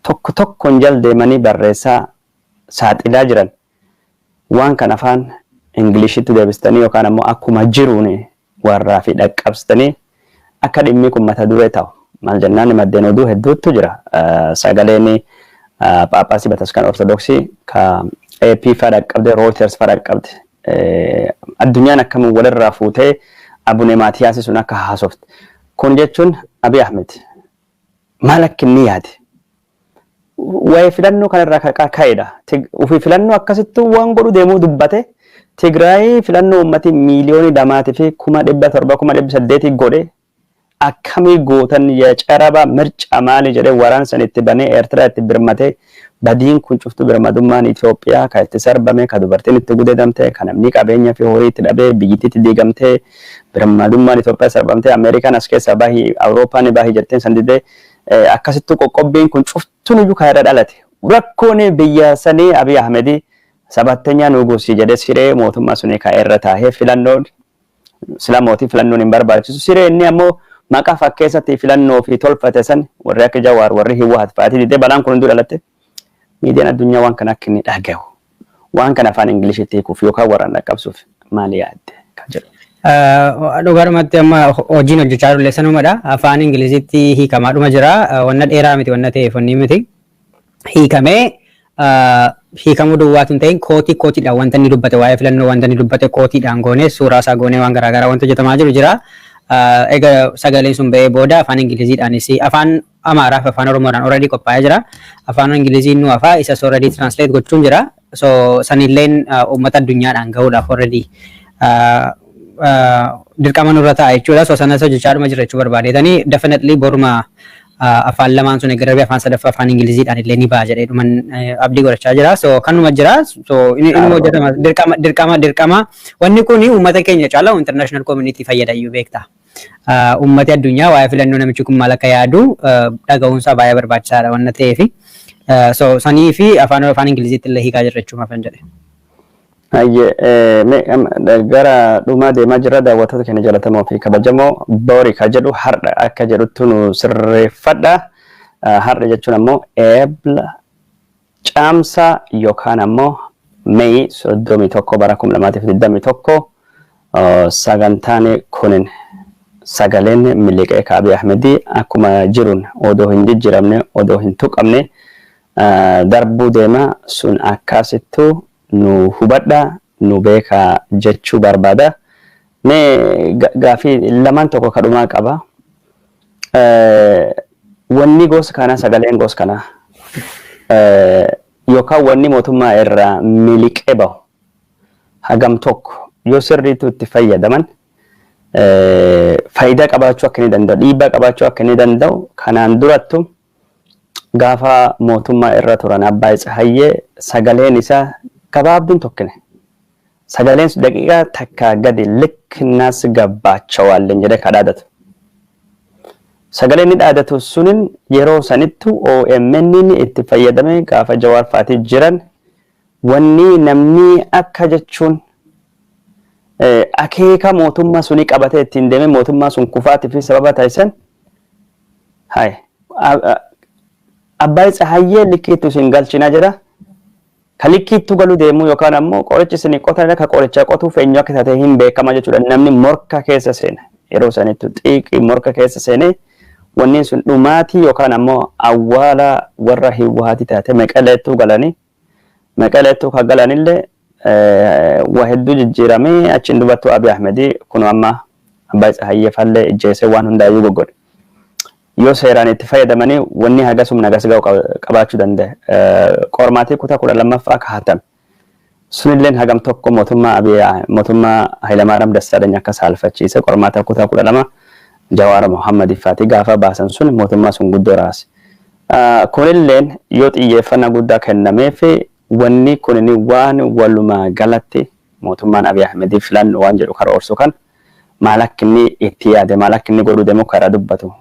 tokko tokkoon jal deemanii barreessaa saaxilaa jiran, waan kan afaan Ingiliishitti deebistanii yookaan ammoo akkuma jiruun warraa fi dhaqqabsitanii akka dhimmi kun mata duree ta'u. Maal jennaan, maddeen oduu hedduutu jira. Sagaleen Phaaphaasii Bataskaan Ortodoksii ka AP faa dhaqqabde, Reuters faa dhaqqabde. Addunyaan akkamiin walirraa fuutee Abune Maatiyaas sun akka haasofte. Kun jechuun Abiy Ahmed maal akka inni yaade. Waa'ee filannoo kanarraa ka'edha. Ofii filannoo akkasittuu waan godhu deemuu dubbate. Tigraay filannoo uummati 2,700,000 800,000 godhe akkamii gootan የጨረባ ምርጫ maali jedhee waraana san itti banee, Eertiraa itti birmatee, badiin kun cuftu, birmadummaan Itoophiyaa ka itti sarbame, ka dubartiin itti gudeedamte, ka namni qabeenya fi horii itti dhabee, biyyittii itti diigamtee, birmadummaan Itoophiyaa sarbamtee, Ameerikaan as keessaa bahii, Awurooppaan bahii jetteen san didee, akkasittuu qoqqobbiin kun cuftuun iyyuu kan irra dhalate. Rakkoon biyya sanii Abiy Ahmedii ሰባተኛ ንጉስ jedhee siree mootummaa sunii kan irra taa'ee, filannoon sila mootii filannoon hin barbaachisu. Siree inni ammoo maqaa fakkeessatti filannoo fi tolfate san warri akka Jawaar, warri Hiwwaat fa'aatii didee, balaan kun hunduu dhalatte. Miidiyaan addunyaa waan kana akka inni dhagahu, waan kana afaan Ingiliishitti hiikuuf yookaan warraan dhaqqabsuuf maali yaadde kan jedhu. Dhugaadhumatti amma hojiin hojjechaa jirru sanumadha. Afaan Ingilizitti hiikamaadhuma jira. Wanna dheeraa miti, wanna ta'eef wanni miti. Hiikamee hiikamuu duwwaatu hin ta'in, quote quoteiidhaan wanta inni dubbate, waa'ee filannoo wanta inni dubbate quoteiidhaan goonee, suuraa isaa goonee, waan garaagaraa wanta hojjetamaa jiru jira. Egaa sagaleen sun ba'ee booda afaan Ingiliziidhaanis, afaan Amaaraa fi afaan Oromoodhaan already qophaa'ee jira. Afaan Ingiliziin nu hafaa, isas already translate gochuun jira. So sanilleen uummata addunyaadhaan gahuudhaaf already dirqama nurra ta'a jechuudha. So sanas hojjechaadhuma jira jechuu barbaadeetanii, definitely boruma afaan lamaan sun egaa darbee afaan sadaffaa afaan Ingiliziidhaan illee ni ba'a jedhee dhuman abdii godhachaa jira. So kanuma jira. So inni inuma hojjetama, dirqama dirqama dirqama. Wanni kuni uummata keenya caalaa international community fayyada iyyuu beekta. Uummati addunyaa waa'ee filannoo namichi kun maal akka yaadu dhaga'uunsaa baay'ee barbaachisaadha wanna ta'eefi. So sanii fi afaan Ingiliziitti illee hiikaa jirra jechuudha afaan jedhe. Hayyee, gara dhumaa deemaa jira. Daawwattoota keenya jaallatamoo fi kabajamoo, boori ka jedhu har'a akka jedhutti nu sirreeffadha. Har'a jechuun ammoo Eebla, Caamsaa yookaan ammoo May 31 bara 2021 sagantaan kunin sagaleen miliqee ka Abiy Ahmedii akkuma jiruun odoo hin jijjiiramne, odoo hin tuqamne darbuu deema. Sun akkasittuu nu hubadha, nu beekaa jechuu barbaada. Mee gaafii lamaan tokko kadhumaa qaba. Wanni gosa kanaa, sagaleen gosa kanaa yookaan wanni mootummaa irraa miliqee bahu hagam tokko yoo sirriitti itti fayyadaman faayidaa qabaachuu akka inni danda'u, dhiibbaa qabaachuu akka inni danda'u, kanaan durattu gaafa mootummaa irra turan Abbaay Tsahayyee sagaleen isaa gabaabduun tokkine. Sagaleen sun daqiiqaa takkaa gadi ልክ እናስገባቸዋለን jedhee ka dhaadatu. Sagaleen inni dhaadatu sunin yeroo sanittu OMN itti fayyadame, gaafa Jawaar fa'aatii jiran, wanni namni akka jechuun akeeka mootummaa sunii qabatee ittiin deeme, mootummaa sun kufaatii fi sababa taasisan hay Abbaay Tsahayyee likkiitti isin galchinaa jedha. Ka likkiittu galuu deemuu yookaan ammoo qorichi isin qotan ka qorichaa qotuuf eenyu akka taate hin beekama jechuudha. Namni morka keessa seena. Yeroo sanittu xiiqii morka keessa seenee, wanni sun dhumaatii yookaan ammoo awwaala warra Hiwwaati taate. Meqaleettuu galanii, Meqaleettuu ka galanillee waa hedduu jijjiiramee, achiin dubattuu Abiy Ahmedii kun amma Abbaay Tsahayyee fallee ijjeesee waan hundaayyuu goggodhe. Yoo seeraan itti fayyadamanii wanni hagasum nagas ga'u qabaachuu danda'a. Qormaatii kutaa 12ffaa kahatame. Sunilleen hagam tokko mootummaa Abiy, mootummaa Hayilamaariyaam Dassaalany akka saalfachiise, qormaata kutaa 12 Jawaar Mohammad faati gaafa baasan sun mootummaa sun guddoo raase. Kunilleen yoo xiyyeeffannaa guddaa kennameef, wanni kunin waan walumaa galatti mootummaan Abiy Ahmedii filannoo waan jedhu karoorsu kan maal akka inni itti yaade, maal akka inni godhuu deemu karaa dubbatu.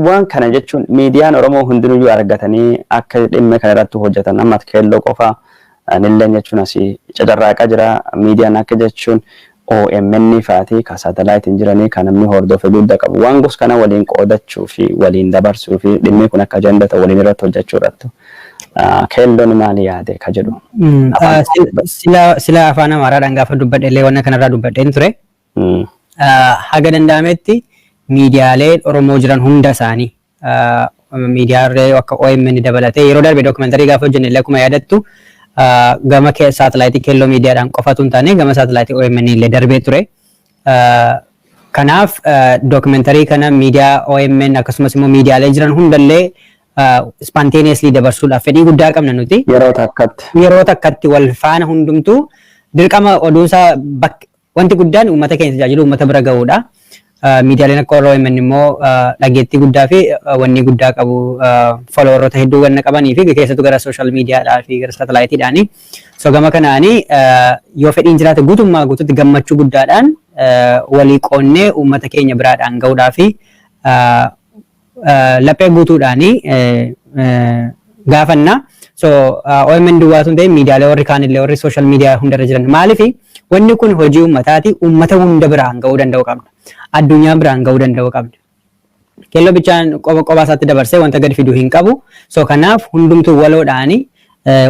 Waan kana jechuun miidiyaan Oromoo hundinuyyuu argatanii akka dhimma kana irratti hojjetan, amma Keelloo qofa nilleen jechuun asii cacarraaqaa jira. Miidiyaan akka jechuun OMN faati ka saatalaayitiin jiranii kan namni hordofe guddaa qabu. Waan gos kana waliin qoodachuu fi waliin dabarsuu fi dhimmi kun akka agenda ta'u waliin irratti hojjechuu irratti Keelloon maali yaade ka jedhu. Sila afaan Amaaraadhaan gaafa dubbadhe illee wanna kanarraa dubbadheen ture. Haga danda'ametti miidiyaalee Oromoo jiran hunda isaanii, miidiyaalee akka OMN dabalatee, yeroo darbe documentary gaafa hojjenne illee akkuma yaadattu gama saatalaayitii Keelloo Miidiyaadhaan qofatu hin taane, gama saatalaayitii OMN illee darbee ture. Kanaaf documentary kana miidiyaa OMN akkasumas immoo miidiyaalee jiran hundallee Spontaneously dabarsuudhaaf fedhii guddaa qabna nuti. Yeroo takkatti. Yeroo takkatti wal faana hundumtuu dirqama oduusaa wanti guddaan uummata keenya tajaajilu, uummata bira ga'uudha. Miidiyaaleen akka OMN immoo dhageettii guddaa fi wanni guddaa qabu, followeroota hedduu wanna qabanii fi keessattuu gara social mediadhaa fi gara satelliteiidhaani. So gama kanaani yoo fedhiin jiraate guutummaa guututti gammachuu guddaadhaan walii qoonnee uummata keenya biraadhaan ga'uudhaa fi laphee guutuudhaani gaafanna. So OMN duwwaa sun ta'e, miidiyaalee warri kaanillee, warri social media hundarra jiran, maaliif wanni kun hojii uummataati, uummata hunda biraan ga'uu danda'u qabna. Addunyaa biraan ga'uu danda'u qabna. Keelloo bichaan qofa qophaa isaatti dabarsee wanta gadi fiduu hin qabu. So kanaaf hundumtuu waloodhaani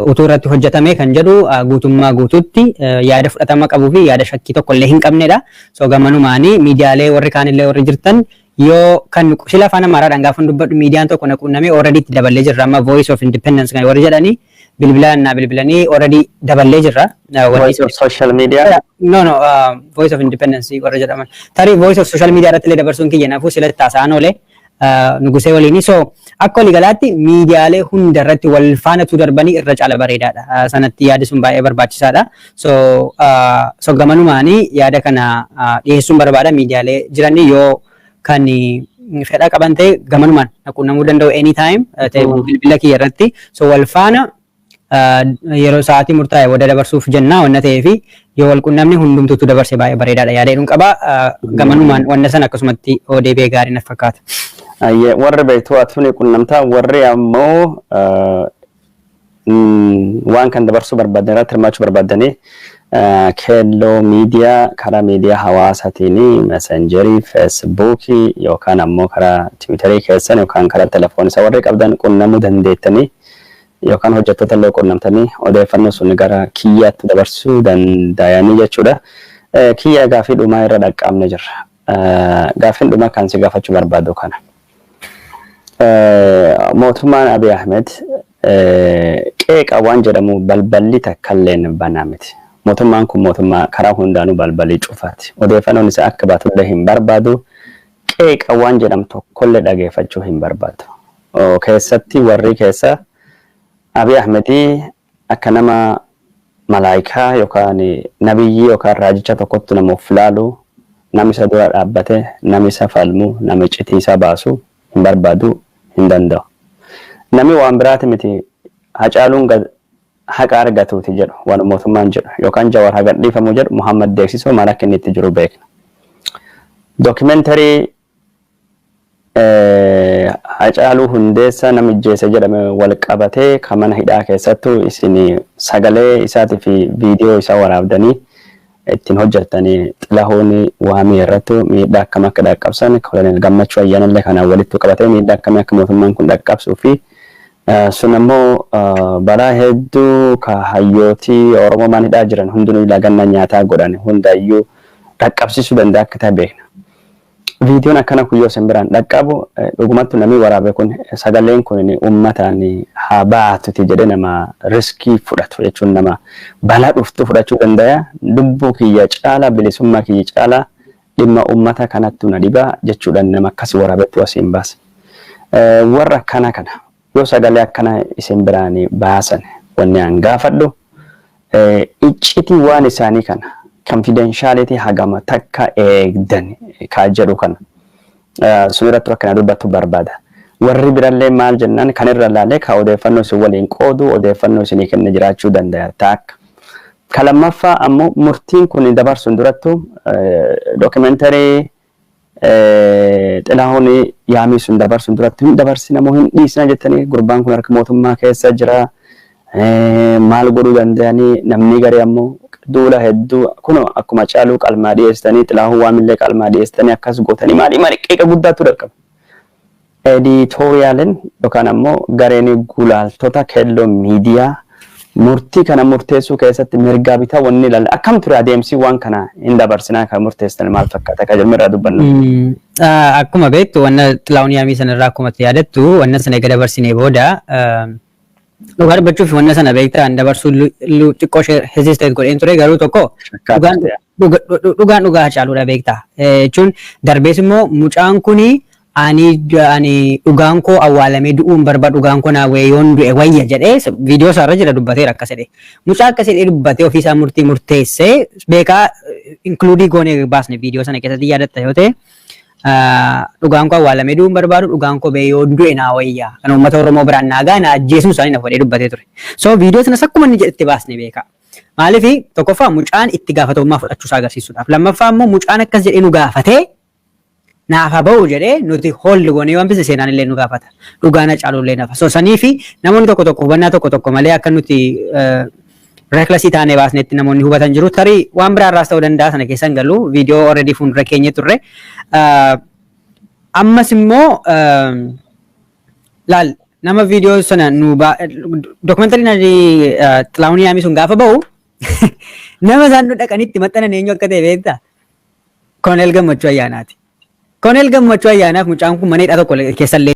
utuu irratti hojjetame kan jedhu guutummaa guutuutti yaada fudhatama qabuu fi yaada shakkii tokko illee hin qabnedha. So gamanumaanii miidiyaalee warri kaanillee warri jirtan, yoo kan sila afaan Amaaraadhaan gaafa dubbadhu miidiyaan tokko na quunnamee, already itti daballee jirra. Amma Voice of Independence kan warri jedhanii bilbilaan naa bilbilanii, already daballee jirra. Voice of Social Media. No, Voice of Independence warra jedhaman. Tarii Voice of Social Media irratti illee dabarsuun kiyya nafuu silatti haasa'an oole Nugusee waliini. So akka waliigalaatti miidiyaalee hunda irratti wal faanatu darbanii irra caala bareedaadha. Sanatti yaadi sun baay'ee barbaachisaadha. So gamanumaanii yaada kana dhiyeessuun barbaada. Miidiyaalee jiranii yoo kan fedha qaban ta'e gamanumaan quunnamuu danda'u anytime ta'e bilbila kiyya irratti. So wal faana yeroo sa'aatii murtaa'e booda dabarsuuf jennaa wanna ta'eefi, yoo wal quunnamni hundumtuutu dabarse baay'ee bareedaadha yaada jedhuun qaba. Gamanumaan wanna sana akkasumatti ODB gaarii natti fakkaata. Warri beektuu atuni quunnamtaa, warri ammoo waan kan dabarsuu barbaadan, irratti hirmaachuu barbaadanii, Keelloo Miidiyaa karaa miidiyaa hawaasaatiin, Messengerii, Facebookii yookaan ammoo karaa Twitterii keessan yookaan karaa telefoon isaa warri qabdan qunnamuu dandeettanii, yookaan hojjettoota illee qunnamtanii odeeffannoo sun gara Kiyyaatti dabarsuu danda'anii jechuudha. Kiyya, gaafii dhumaa irra dhaqqabne jirra. Gaaffiin dhumaa kan si gaafachuu barbaadu kana. Mootummaan Abiy Ahmed qeeqa waan jedhamu balballi takkalleen banaa miti. Mootummaan kun mootummaa karaa hundaanuu balbalii cufaati. Odeeffannoon isaa akka baatullee hin barbaadu. Qeeqa waan jedhamu tokkollee dhageeffachuu hin barbaadu. Keessatti warri keessa Abiy Ahmedii akka nama malaayikaa yookaan nabiyyii yookaan raajicha tokkotti nama of laalu, nama isa dura dhaabbate, nama isa falmu, nama iccitii isaa baasu hin barbaadu, hin danda'u. Namni waan biraati miti, Hacaaluun haqa argatuuti jedhu, waan mootummaan jedhu, yookaan Jawar haga dhiifamu jedhu, Muhammad Deeksisoo maal akka inni itti jiru beekna. Documentary Hacaaluu Hundeessaa nama ijjeesse jedhame wal qabatee kan mana hidhaa keessattuu isin sagalee isaatii fi viidiyoo isaa waraabdanii ittiin hojjettanii Xilahuun Waamii irrattu miidhaa akkam akka dhaqqabsan, Koloneel Gammachuu Ayyaanallee kanaan walitti qabatee miidhaa akkamii akka mootummaan kun dhaqqabsuu fi sun ammoo balaa hedduu ka hayyootii Oromoo mana hidhaa jiran hundinuu lagannaa nyaataa godhan hundayyuu dhaqqabsiisuu danda'a akka ta'e beekna. Viidiyoon akkana kun yoo isin biraan dhaqqabu, dhugumattu namni waraabe kun sagaleen kun uummataan haa baatuti jedhee nama riskii fudhatu jechuun nama balaa dhuftu fudhachuu danda'a. Lubbuu kiyya caalaa, bilisummaa kiyya caalaa dhimma uummata kanattu na dhibaa jechuudhaan nama akkas waraabetti asiin baasa. Warra akkana kana yoo sagalee akkana isin biraan baasan, wanni an gaafadhu iccitii waan isaanii kana, confidentiality hagama takka eegdan kaa jedhu kana sun irratti akka na dubbattu barbaada. Warri birallee maal jennaan, kan irra laalee ka odeeffannoo isin waliin qoodu, odeeffannoo isinii kenne jiraachuu danda'a taakka. Ka lammaffaa ammoo murtiin kun dabarsuun durattu documentary Xilahuun Yaamii sun dabarsuun duratti hin dabarsina moo hin dhiisna jettanii, gurbaan kun harka mootummaa keessa jira, maal godhuu danda'anii, namni garee ammoo duula hedduu kun akkuma Caaluu qalmaa dhiyeessitanii, Xilahuun Waamillee qalmaa dhiyeessitanii, akkas gootanii, maali maali qeeqa guddaatu dhaqqaba. Editorialiin yookaan ammoo gareen gulaaltota Keelloo Miidiyaa murtii kana murteessuu keessatti mirgaa bitaa wanni ilaalla. Akkam ture adeemsi waan kana hin dabarsinaa kan murteessitan, maal fakkaata kan jedhamu irraa dubbannu? Akkuma beektu, wanna Xilahuun Yaamii sanarraa akkuma yaadattu, wanna sana eega dabarsinee booda, dhugaa dubbachuuf wanna sana beektaan dabarsuu xiqqoo ishee hesitate godheen ture, garuu tokko dhugaan dhugaa Hacaaluudha beektaa. Jechuun darbees immoo mucaan kuni Ani dhugaan koo awwaalamee du'uun barbaadu, dhugaan koo naa wayya, yoon du'e wayya jedhee viidiyoo isaarra jira, dubbateera akkas jedhee. Mucaa akkas jedhee dubbatee ofiisaa murtii murteessee beekaa include goonee baasne viidiyoo sana keessatti, yaadatta yoo ta'e. Dhugaan koo awwaalamee du'uun barbaadu, dhugaan koo bee yoon du'e naa wayya, kan uummata Oromoo biraan naa ga'a, na ajjeesuun isaanii na fudhee dubbatee ture. So viidiyoo sanas akkuma inni jedhetti baasne beekaa. Maaliif? Tokkoffaa, mucaan itti gaafatamummaa fudhachuusaa agarsiisuudhaaf. Lammaffaa immoo mucaan akkas jedhee nu gaafatee naaf haa ba'u jedhee nuti hold goonee waan bise seenaan illee nu gaafata. Dhugaan Hacaaluu illee nafa. So sanii fi namoonni tokko tokko hubannaa tokko tokko malee akka nuti reckless taanee baasnetti namoonni hubatan jiru. Tarii waan biraa irraas ta'uu danda'a, sana keessa hin galu. Viidiyoo already fuuldura keenya turre. Ammas immoo laal, nama viidiyoo sana nu dookumentariin Xilahuun Yaamii sun gaafa ba'u nama isaan nu dhaqanitti maxxanan eenyu akka ta'e beektaa? Koloneel Gammachuu Ayyaanaati. Koloneel Gammachuu Ayyaanaaf mucaan kun mana hidhaa tokko keessa illee